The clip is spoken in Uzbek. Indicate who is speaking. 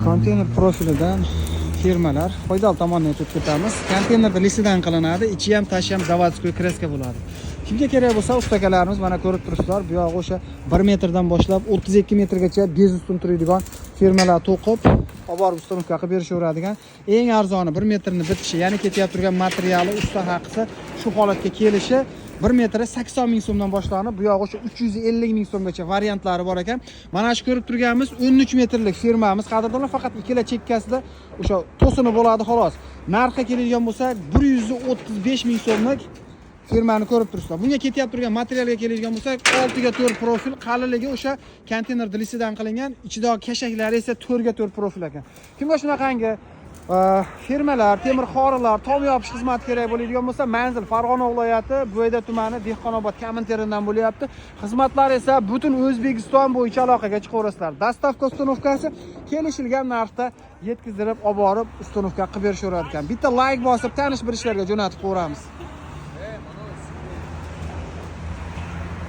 Speaker 1: Konteyner profilidan firmalar foydali tomonini aytib ketamiz. Konteynerda lisidan qilinadi, ichi ham, tashi ham заводской краска bo'ladi. Kimga kerak bo'lsa, ustakalarimiz, mana ko'rib turibsizlar, bu yog'i o'sha 1 metrdan boshlab 32 metrgacha без ustun turadigan firmalar to'qib, olib borib установка qilib berishaveradigan. Eng arzoni 1 metrni bitishi, ya'ni ketyapti turgan materiali, usta haqisi shu holatga kelishi 1 metri 80 ming so'mdan boshlanib, bu yog'i o'sha 350 ming so'mgacha variantlari bor ekan. Mana shu ko'rib turganimiz 13 metrlik firmamiz, qadrdonlar, faqat ikkala chekkasida o'sha to'sini bo'ladi, xolos. Narxi keladigan bo'lsa, 135 ming so'mlik firmani ko'rib turibsizlar. Bunga ketyapti turgan materialga keladigan bo'lsak, 6 ga 4 profil, qalinligi o'sha konteyner lisidan qilingan, ichidagi kashaklari esa 4 ga 4 profil ekan. Kimga shunaqangi firmalar, temir xorilar, tom yopish xizmati kerak bo'ladigan bo'lsa, manzil Farg'ona viloyati, Buvayda tumani, Dehqonobod Kominterndan bo'lyapti. Xizmatlar esa butun O'zbekiston bo'yicha aloqaga chiqaverasizlar. Доставка, установка si kelishilgan narxda yetkazdirib, olib borib, установка qilib berishaverar ekan. Bitta layk bosib, tanish bilishlarga jo'natib qo'yamiz.